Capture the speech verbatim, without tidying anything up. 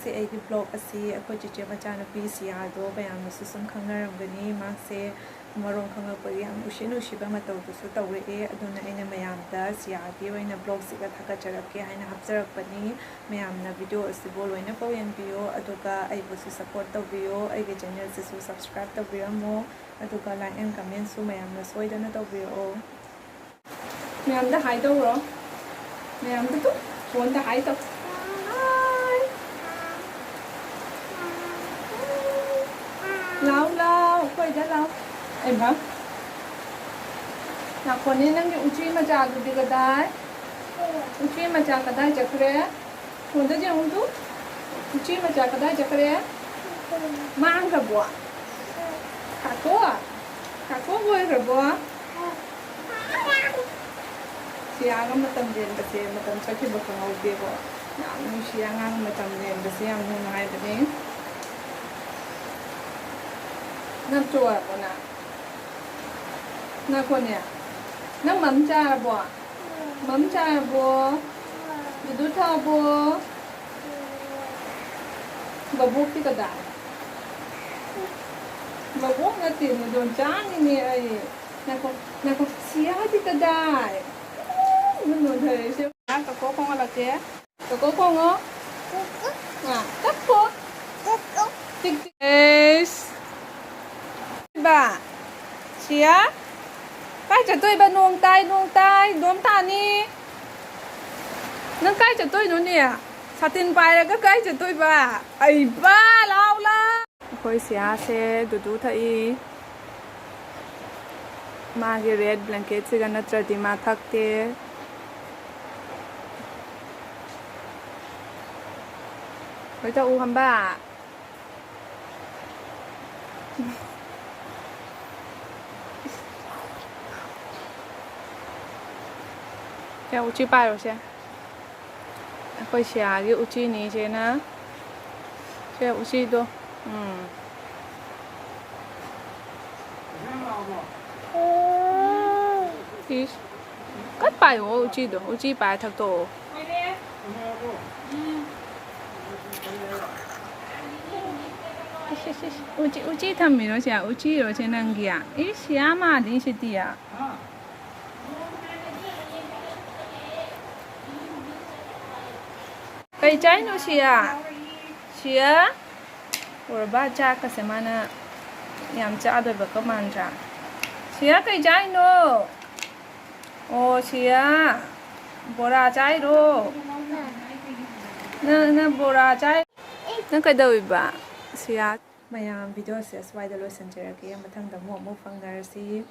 ꯁꯤ ꯑꯩꯒꯤ ꯕ꯭ꯂꯣꯒ ꯑꯁꯤ ꯑꯩꯈꯣꯏ ꯆꯤꯆꯦ ꯃꯆꯥꯅꯨꯄꯤ ꯁꯤꯌꯥꯗꯣ ꯃꯌꯥꯝꯅꯁꯨ ꯁꯨꯝ ꯈꯪꯅꯔꯝꯒꯅꯤ꯫ ꯃꯥꯁꯦ ꯃꯔꯣꯟ ꯈꯪꯉꯛꯄꯒꯤ ꯌꯥꯝ ꯎꯁꯤꯟ ꯅꯨꯡꯁꯤꯕ ꯃꯇꯧꯗꯨꯁꯨ ꯇꯧꯔꯛꯑꯦ꯫ ꯑꯗꯨꯅ ꯑꯩꯅ ꯃꯌꯥꯝꯗ ꯁꯤꯌꯥꯒꯤ ꯑꯣꯏꯅ ꯕ꯭ꯂꯣꯒꯁꯤꯒ ꯊꯥꯒꯠꯆꯔꯛꯀꯦ ꯍꯥꯏꯅ ꯍꯥꯞꯆꯔꯛꯄꯅꯤ꯫ ꯃꯌꯥꯝꯅ ꯚꯤꯗꯤꯑꯣ ꯑꯁꯤꯕꯨ ꯂꯣꯏꯅꯐꯥꯎ ꯌꯦꯡꯕꯤꯌꯣ, ꯑꯗꯨꯒ ꯑꯩꯕꯨꯁꯨ ꯁꯞꯄꯣꯔꯠ ꯇꯧꯕꯤꯌꯣ, ꯑꯩꯒꯤ ꯆꯦꯅꯦꯜꯁꯤꯁꯨ ꯁꯕꯁꯀ꯭ꯔꯥꯏꯕ ꯇꯧꯕꯤꯔꯝꯃꯣ, ꯑꯗꯨꯒ ꯂꯥꯏꯛ ꯑꯦꯟ ꯀꯃꯦꯟꯁꯨ ꯃꯌꯥꯝꯅ ꯁꯣꯏꯗꯅ ꯇꯧꯕꯤꯔꯛꯑꯣ꯫ ꯃꯌꯥꯝꯗ ꯍꯥꯏ ꯇꯧꯔꯣ꯫ ꯃꯌꯥꯝꯗ ꯇꯨ ꯐꯣꯟꯗ ꯍꯥꯏ ꯇꯧ꯫ ꯍꯥꯏ꯫ ꯂꯥꯎ, ꯂꯥꯎ, ꯑꯩꯈꯣꯏꯗ ꯂꯥꯎ꯫ ꯑꯩꯃ꯫ ꯉꯥꯏꯈꯣꯅꯦ, ꯅꯪꯒꯤ ꯎꯆꯤ ꯃꯆꯥꯗꯨꯗꯤ ꯀꯗꯥꯏ? ꯎꯆꯤ ꯃꯆꯥ ꯀꯗꯥꯏ ꯆꯠꯈ꯭ꯔꯦ? ꯐꯣꯟꯗ ꯌꯦꯡꯉꯨ ꯇꯨ꯫ ꯎꯆꯤ ꯃꯆꯥ ꯀꯗꯥꯏ ꯆꯠꯈ꯭ꯔꯦ? ꯃꯥꯡꯈ꯭ꯔꯕꯣ? ꯀꯥꯇꯣ? ꯀꯥꯇꯣ ꯂꯣꯏꯈ꯭ꯔꯕꯣ? ꯁꯤꯌꯥꯒ ꯃꯇꯝ ꯂꯦꯟꯕꯁꯦ ꯃꯇꯝ ꯆꯠꯈꯤꯕ ꯈꯪꯍꯧꯗꯦꯀꯣ꯫ ꯌꯥꯝ ꯅꯨꯡꯁꯤ ꯑꯉꯥꯡ ꯃꯇꯝ ꯂꯦꯟꯕꯁꯦ ꯌꯥꯝ ꯅꯨꯡꯉꯥꯏꯕꯅꯦ꯫ ꯅꯪ ꯆꯣꯔꯕꯣ ꯅꯪ? ꯅꯪ ꯀꯣꯅꯦ? ꯅꯪ ꯃꯝ ꯆꯥꯔꯕꯣ? ꯃꯝ ꯆꯥꯔꯕꯣ? ꯗꯨꯗꯨ ꯊꯛꯑꯕꯣ? ꯕꯕꯣꯛꯇꯤ ꯀꯗꯥꯏ? ꯕꯕꯣꯛ ꯅꯠꯇꯦ, ꯅꯗꯣꯝꯆꯥꯅꯤꯅꯦ ꯑꯩ꯫ ꯅꯥꯈꯣ, ꯅꯥꯈꯣ, ꯁꯤꯌꯥꯗꯤ ꯀꯗꯥꯏ? ꯎꯝ, ꯅꯣꯟꯊꯔꯛꯏꯁꯦ꯫ ꯀꯀꯣ ꯈꯣꯡꯍꯜꯂꯛꯀꯦ꯫ ꯀꯀꯣ ꯈꯣꯡꯉꯣ꯫ ꯑꯥ, ꯀꯛꯈꯣ꯫ ꯆꯤꯛ ꯆꯤꯛ꯫ ꯑꯦꯁ꯫ ꯕꯥ꯫ ꯁꯤꯌꯥ꯫ ꯀꯥꯏ ꯆꯠꯇꯣꯏꯕ? ꯅꯣꯡ ꯇꯥꯏ, ꯅꯣꯡ ꯇꯥꯏ, ꯅꯣꯡ ꯇꯥꯅꯤ꯫ ꯅꯪ ꯀꯥꯏ ꯆꯠꯇꯣꯏꯅꯣꯅꯦ? ꯁꯥꯇꯤꯟ ꯄꯥꯏꯔꯒ ꯀꯥꯏ ꯆꯠꯇꯣꯏꯕ? ꯑꯩꯕꯥ, ꯂꯥꯎ, ꯂꯥꯎ꯫ ꯑꯩꯈꯣꯏ ꯁꯤꯌꯥꯁꯦ ꯗꯨꯗꯨ ꯊꯛꯏ꯫ ꯃꯥꯒꯤ ꯔꯦꯗ ꯕ꯭ꯂꯦꯡꯀꯦꯠꯁꯤꯒ ꯅꯠꯇ꯭ꯔꯗꯤ ꯃꯥ ꯊꯛꯇꯦ꯫ ꯍꯣꯏ, ꯊꯛꯎ ꯍꯝꯕ꯫ ꯁꯦ, ꯎꯆꯤ ꯄꯥꯏꯔꯣꯁꯦ꯫ ꯑꯩꯈꯣꯏ ꯁꯤꯌꯥꯒꯤ ꯎꯆꯤꯅꯤ ꯁꯤꯅ꯫ ꯁꯦ, ꯎꯆꯤꯗꯣ꯫ ꯎꯝ꯫ ꯏꯁ꯫ ꯀꯠ ꯄꯥꯏꯌꯣ ꯎꯆꯤꯗꯣ꯫ ꯎꯆꯤ ꯄꯥꯏ ꯊꯛꯇꯣꯛꯑꯣ꯫ ꯏꯁ, ꯏꯁ, ꯏꯁ, ꯎꯆꯤ, ꯎꯆꯤ ꯊꯝꯃꯤꯔꯣ ꯁꯤꯌꯥ? ꯎꯆꯤꯔꯣ ꯁꯤ ꯅꯪꯒꯤ? ꯏꯁ, ꯁꯤꯌꯥ ꯃꯥꯗꯤ ꯁꯤꯗꯤꯌꯥ꯫ ꯀꯩ ꯆꯥꯏꯅꯣ ꯁꯤꯌꯥ? ꯁꯤꯌꯥ? ꯎꯔꯕ? ꯆꯥꯛꯀꯁꯦ ꯃꯥꯅ ꯌꯥꯝ ꯆꯥꯗꯣꯏꯕꯒ ꯃꯥꯟꯗ꯭ꯔꯥ? ꯁꯤꯌꯥ, ꯀꯩ ꯆꯥꯏꯅꯣ? ꯑꯣ, ꯁꯤꯌꯥ, ꯕꯣꯔꯥ ꯆꯥꯏꯔꯣ? ꯅꯪ, ꯅꯪ ꯕꯣꯔꯥ ꯆꯥꯏ? ꯅꯪ ꯀꯩꯗꯧꯏꯕ, ꯁꯤꯌꯥ? ꯃꯌꯥꯝ, ꯚꯤꯗꯤꯑꯣꯁꯦ ꯁ꯭ꯋꯥꯏꯗ ꯂꯣꯏꯁꯤꯟꯖꯔꯒꯦ꯫ ꯃꯊꯪꯗ ꯑꯃꯨꯛ, ꯑꯃꯨꯛ ꯐꯪꯅꯔꯁꯤ꯫